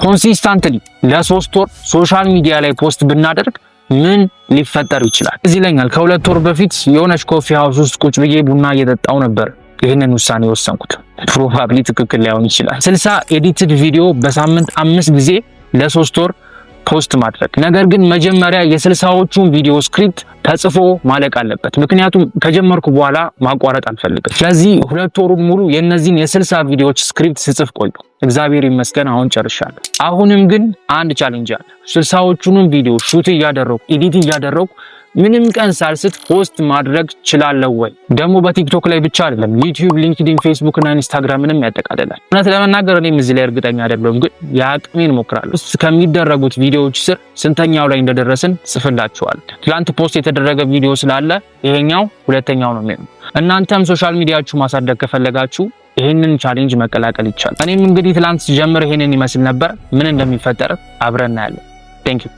Consistently ለ3 ወር social media ላይ post ብናደርግ ምን ሊፈጠር ይችላል? እዚህ ይለኛል። ከ2 ወር በፊት የሆነች coffee house ውስጥ ቁጭ ብዬ ቡና እየጠጣው ነበር ይህንን ውሳኔ የወሰንኩት። Probably ትክክል ላይሆን ይችላል። 60 edited ቪዲዮ በሳምንት አምስት ጊዜ ለ3 ወር post ማድረግ። ነገር ግን መጀመሪያ የ60ዎቹን ቪዲዮ script ተጽፎ ማለቅ አለበት። ምክንያቱም ከጀመርኩ በኋላ ማቋረጥ አልፈልግም። ስለዚህ 2 ወሩን ሙሉ የእነዚህን የ60 ቪዲዮዎች script ስጽፍ ቆየሁ። እግዚአብሔር ይመስገን አሁን ጨርሻለሁ። አሁንም ግን አንድ challenge አለ። 60ዎቹንም ቪዲዮ shoot እያደረኩ፣ edit እያደረኩ፣ ምንም ቀን ሳልስት post ማድረግ ችላለሁ ወይ? ደግሞ በቲክቶክ ላይ ብቻ አይደለም፣ ዩቲዩብ፣ ሊንክዲን፣ ፌስቡክ እና ኢንስታግራምንም ያጠቃልላል። እውነት ለመናገር እኔም እዚህ ላይ እርግጠኛ አይደለሁም፣ ግን የአቅሜን እሞክራለሁ። Post ከሚደረጉት ቪዲዮዎች ስር ስንተኛው ላይ እንደደረስን ጽፍላችኋል። ትላንት post የተደረገ ቪዲዮ ስላለ ይሄኛው ሁለተኛው ነው የሚሆነው። እናንተም social media ችሁ ማሳደግ ከፈለጋችሁ ይህንን challenge መቀላቀል ይቻላል። እኔም እንግዲህ ትላንት ስጀምር ይሄንን ይመስል ነበር። ምን እንደሚፈጠር አብረን እናያለን። Thank you.